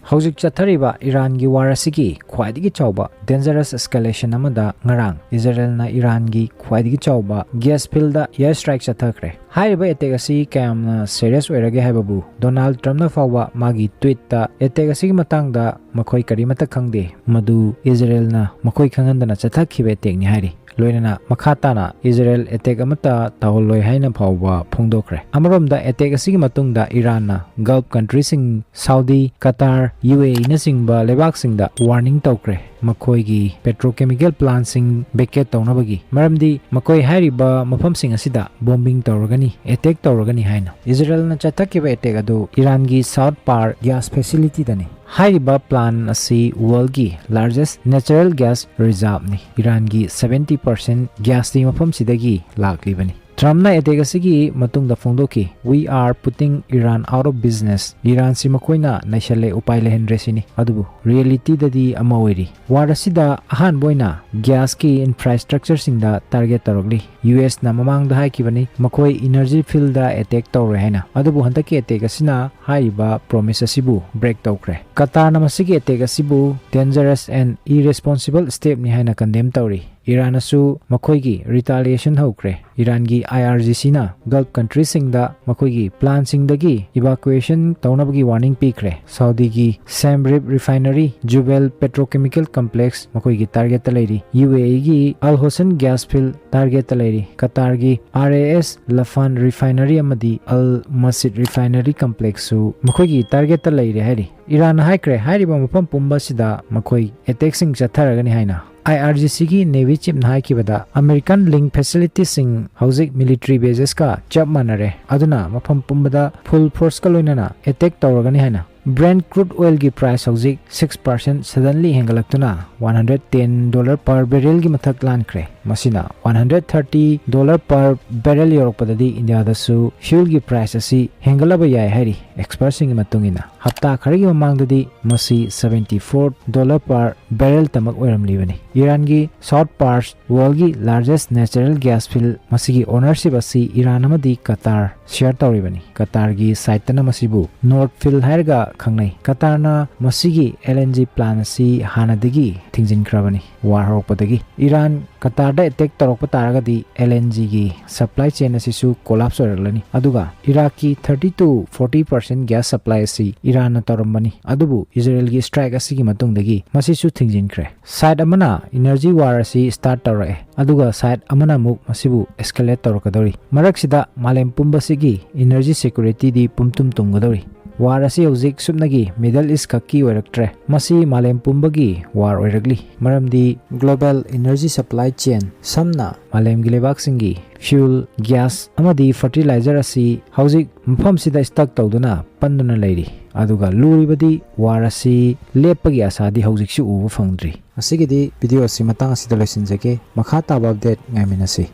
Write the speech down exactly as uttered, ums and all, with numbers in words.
ꯍꯧꯖꯤꯛ ꯆꯠꯊꯔꯤꯕ ꯏꯔꯥꯟꯒꯤ ꯋꯥꯔ ꯑꯁꯤꯒꯤ ꯈ꯭ꯋꯥꯏꯗꯒꯤ ꯆꯥꯎꯕ dangerous escalation ꯑꯃꯗ ꯉꯔꯥꯡ ꯏꯖꯔꯦꯜꯅ ꯏꯔꯥꯟꯒꯤ ꯈ꯭ꯋꯥꯏꯗꯒꯤ ꯆꯥꯎꯕ gas fieldꯇ air strike ꯆꯠꯊꯈ꯭ꯔꯦ꯫ ꯍꯥꯏꯔꯤꯕ attack ꯑꯁꯤ ꯀꯌꯥꯝꯅ serious ꯑꯣꯏꯔꯒꯦ ꯍꯥꯏꯕꯕꯨ ꯗꯣꯅꯥꯜꯗ ꯇ꯭ꯔꯝꯞꯅ ꯐꯥꯎꯕ ꯃꯥꯒꯤ tweetꯇ attack ꯑꯁꯤꯒꯤ ꯃꯇꯥꯡꯗ ꯃꯈꯣꯏ ꯀꯔꯤꯃꯠꯇ ꯈꯪꯗꯦ, ꯃꯗꯨ ꯏꯖꯔꯦꯜꯅ ꯃꯈꯣꯏ ꯈꯪꯍꯟꯗꯅ ꯆꯠꯊꯈꯤꯕ attackꯅꯤ ꯍꯥꯏꯔꯤ꯫ ꯂꯣꯏꯅꯅ ꯃꯈꯥ ꯇꯥꯅ ꯏꯖꯔꯦꯜ attack ꯑꯃꯠꯇ ꯇꯧꯍꯜꯂꯣꯏ ꯍꯥꯏꯅ ꯐꯥꯎꯕ ꯐꯣꯡꯗꯣꯛꯈ꯭ꯔꯦ꯫ ꯑꯃꯔꯣꯝꯗ attack ꯑꯁꯤꯒꯤ ꯃꯇꯨꯡꯗ ꯏꯔꯥꯟꯅ Gulf countryꯁꯤꯡ ꯁꯥꯎꯗꯤ, ꯀꯇꯥꯔ, ꯌꯨ ꯑꯦ ꯏꯅꯆꯤꯡꯕ ꯂꯩꯕꯥꯛꯁꯤꯡꯗ warning ꯇꯧꯈ꯭ꯔꯦ, ꯃꯈꯣꯏꯒꯤ petrochemical plantꯁꯤꯡ vacate ꯇꯧꯅꯕꯒꯤ꯫ ꯃꯔꯝꯗꯤ ꯃꯈꯣꯏ ꯍꯥꯏꯔꯤꯕ ꯃꯐꯝꯁꯤꯡ ꯑꯁꯤꯗ bombing ꯇꯧꯔꯒꯅꯤ, attack ꯇꯧꯔꯒꯅꯤ ꯍꯥꯏꯅ꯫ ꯏꯖꯔꯦꯜꯅ ꯆꯠꯊꯈꯤꯕ attack ꯑꯗꯨ ꯏꯔꯥꯟꯒꯤ South Pars gas facilityꯗꯅꯤ꯫ ꯍꯥꯏꯔꯤꯕ plant ꯑꯁꯤ worldꯀꯤ largest natural gas reserveꯅꯤ꯫ ꯏꯔꯥꯟꯒꯤ seventy percent gasꯇꯤ ꯃꯐꯝꯁꯤꯗꯒꯤ ꯂꯥꯛꯂꯤꯕꯅꯤ꯫ ꯇ꯭ꯔꯝꯞꯅ attack ꯑꯁꯤꯒꯤ ꯃꯇꯨꯡꯗ ꯐꯣꯡꯗꯣꯛꯈꯤ, "We are putting Iran out of business." ꯏꯔꯥꯟꯁꯤ ꯃꯈꯣꯏꯅ ꯅꯩꯁꯜꯂꯦ, ꯎꯄꯥꯏ ꯂꯩꯍꯟꯗ꯭ꯔꯦ ꯁꯤꯅꯤ꯫ ꯑꯗꯨꯕꯨ realityꯗꯗꯤ ꯑꯃ ꯑꯣꯏꯔꯤ꯫ War ꯑꯁꯤꯗ ꯑꯍꯥꯟꯕ ꯑꯣꯏꯅ gasꯀꯤ infrastructureꯁꯤꯡꯗ target ꯇꯧꯔꯛꯂꯤ꯫ ꯌꯨ ꯑꯦꯁꯅ ꯃꯃꯥꯡꯗ ꯍꯥꯏꯈꯤꯕꯅꯤ, ꯃꯈꯣꯏ energy fieldꯗ attack ꯇꯧꯔꯣꯏ ꯍꯥꯏꯅ꯫ ꯑꯗꯨꯕꯨ ꯍꯟꯗꯛꯀꯤ attack ꯑꯁꯤꯅ ꯍꯥꯏꯔꯤꯕ promise ꯑꯁꯤꯕꯨ break ꯇꯧꯈ꯭ꯔꯦ꯫ ꯀꯇꯥꯔꯅ ꯃꯁꯤꯒꯤ attack ꯑꯁꯤꯕꯨ dangerous and irresponsible stepꯅꯤ ꯍꯥꯏꯅ condemn ꯇꯧꯔꯤ꯫ ꯏꯔꯥꯟꯅꯁꯨ ꯃꯈꯣꯏꯒꯤ retaliation ꯍꯧꯈ꯭ꯔꯦ꯫ ꯏꯔꯥꯟꯒꯤ I R G Cꯅ Gulf countryꯁꯤꯡꯗ ꯃꯈꯣꯏꯒꯤ plantꯁꯤꯡꯗꯒꯤ evacuation ꯇꯧꯅꯕꯒꯤ warning ꯄꯤꯈ꯭ꯔꯦ꯫ ꯁꯥꯎꯗꯤꯒꯤ Shem Reef refinery, Jubail petrochemical complex ꯃꯈꯣꯏꯒꯤ targetꯇ ꯂꯩꯔꯤ꯫ ꯌꯨ ꯑꯦ ꯏꯒꯤ Al Hosn gas field targetꯇ ꯂꯩꯔꯤ꯫ ꯀꯇꯥꯔꯒꯤ R A S Laffan refinery ꯑꯃꯗꯤ Al Masdar refinery complexꯁꯨ ꯃꯈꯣꯏꯒꯤ targetꯇ ꯂꯩꯔꯦ ꯍꯥꯏꯔꯤ꯫ ꯏꯔꯥꯟꯅ ꯍꯥꯏꯈ꯭ꯔꯦ, ꯍꯥꯏꯔꯤꯕ ꯃꯐꯝ ꯄꯨꯝꯕ ꯑꯁꯤꯗ ꯃꯈꯣꯏ attackꯁꯤꯡ ꯆꯠꯊꯔꯒꯅꯤ ꯍꯥꯏꯅ꯫ I R G Cꯒꯤ Navy chiefꯅ ꯍꯥꯏꯈꯤꯕꯗ, American link facilitiesꯁꯤꯡ ꯍꯧꯖꯤꯛ military basesꯀ ꯆꯞ ꯃꯥꯟꯅꯔꯦ, ꯑꯗꯨꯅ ꯃꯐꯝ ꯄꯨꯝꯕꯗ full forceꯀ ꯂꯣꯏꯅꯅ attack ꯇꯧꯔꯒꯅꯤ ꯍꯥꯏꯅ꯫ Brent crude oilꯒꯤ price ꯍꯧꯖꯤꯛ six percent suddenly ꯍꯦꯟꯒꯠꯂꯛꯇꯨꯅ one hundred ten dollar per barrelꯒꯤ ꯃꯊꯛ ꯂꯥꯟꯈ꯭ꯔꯦ꯫ ꯃꯁꯤꯅ one hundred thirty dollar per barrel ꯌꯧꯔꯛꯄꯗꯗꯤ ꯏꯟꯗꯤꯌꯥꯗꯁꯨ fuelꯒꯤ price ꯑꯁꯤ ꯍꯦꯟꯒꯠꯂꯕ ꯌꯥꯏ ꯍꯥꯏꯔꯤ expertꯁꯤꯡꯒꯤ ꯃꯇꯨꯡ ꯏꯟꯅ꯫ ꯍꯞꯇꯥ ꯈꯔꯒꯤ ꯃꯃꯥꯡꯗꯗꯤ ꯃꯁꯤ seventy four dollar per barrelꯇꯃꯛ ꯑꯣꯏꯔꯝꯂꯤꯕꯅꯤ꯫ ꯏꯔꯥꯟꯒꯤ South Pars worldꯀꯤ largest natural gas field ꯃꯁꯤꯒꯤ ownership ꯑꯁꯤ ꯏꯔꯥꯟ ꯑꯃꯗꯤ ꯀꯇꯥꯔ share ꯇꯧꯔꯤꯕꯅꯤ꯫ ꯀꯇꯥꯔꯒꯤ sideꯇꯅ ꯃꯁꯤꯕꯨ North Field ꯍꯥꯏꯔꯒ ꯈꯪꯅꯩ꯫ ꯀꯇꯥꯔꯅ ꯃꯁꯤꯒꯤ L N G plan ꯑꯁꯤ ꯍꯥꯟꯅꯗꯒꯤ ꯊꯤꯡꯖꯤꯟꯈ꯭ꯔꯕꯅꯤ꯫ War ꯍꯧꯔꯛꯄꯗꯒꯤ ꯏꯔꯥꯟ ꯀꯇꯥꯔꯗ attack ꯇꯧꯔꯛꯄ ꯇꯥꯔꯒꯗꯤ L N G ꯒꯤ supply chain ꯑꯁꯤꯁꯨ collapse ꯑꯣꯏꯔꯛꯂꯅꯤ꯫ ꯑꯗꯨꯒ ꯏꯔꯥꯛꯀꯤ thirty to forty percent gas supply ꯑꯁꯤ ꯏꯔꯥꯟꯅ ꯇꯧꯔꯝꯕꯅꯤ, ꯑꯗꯨꯕꯨ ꯏꯖꯔꯦꯜꯒꯤ strike ꯑꯁꯤꯒꯤ ꯃꯇꯨꯡꯗꯒꯤ ꯃꯁꯤꯁꯨ ꯊꯤꯡꯖꯤꯟꯈ꯭ꯔꯦ꯫ Side ꯑꯃꯅ energy war ꯑꯁꯤ start ꯇꯧꯔꯛꯑꯦ, ꯑꯗꯨꯒ side ꯑꯃꯅ ꯑꯃꯨꯛ ꯃꯁꯤꯕꯨ escalate ꯇꯧꯔꯛꯀꯗꯧꯔꯤ꯫ ꯃꯔꯛꯁꯤꯗ ꯃꯥꯂꯦꯝ ꯄꯨꯝꯕꯁꯤꯒꯤ energy security ꯗꯤ ꯄꯨꯝꯇꯨꯝ ꯇꯨꯝꯒꯗꯧꯔꯤ꯫ War ꯑꯁꯤ ꯍꯧꯖꯤꯛ ꯁꯨꯞꯅꯒꯤ Middle East ꯈꯛꯀꯤ ꯑꯣꯏꯔꯛꯇ꯭ꯔꯦ, ꯃꯁꯤ ꯃꯥꯂꯦꯝ ꯄꯨꯝꯕꯒꯤ war ꯑꯣꯏꯔꯛꯂꯤ꯫ ꯃꯔꯝꯗꯤ global energy supply chain, ꯁꯝꯅ ꯃꯥꯂꯦꯝꯒꯤ ꯂꯩꯕꯥꯛꯁꯤꯡꯒꯤ fuel, gas ꯑꯃꯗꯤ fertilizer ꯑꯁꯤ ꯍꯧꯖꯤꯛ ꯃꯐꯝꯁꯤꯗ stuck ꯇꯧꯗꯨꯅ ꯄꯟꯗꯨꯅ ꯂꯩꯔꯤ꯫ ꯑꯗꯨꯒ ꯂꯨꯔꯤꯕꯗꯤ war ꯑꯁꯤ ꯂꯦꯞꯄꯒꯤ ꯑꯁꯥꯗꯤ ꯍꯧꯖꯤꯛꯁꯨ ꯎꯕ ꯐꯪꯗ꯭ꯔꯤ꯫ ꯑꯁꯤꯒꯤꯗꯤ video ꯑꯁꯤ ꯃꯇꯥꯡ ꯑꯁꯤꯗ ꯂꯣꯏꯁꯤꯟꯖꯒꯦ꯫ ꯃꯈꯥ ꯇꯥꯕ update ꯉꯥꯏꯃꯤꯟꯅꯁꯤ꯫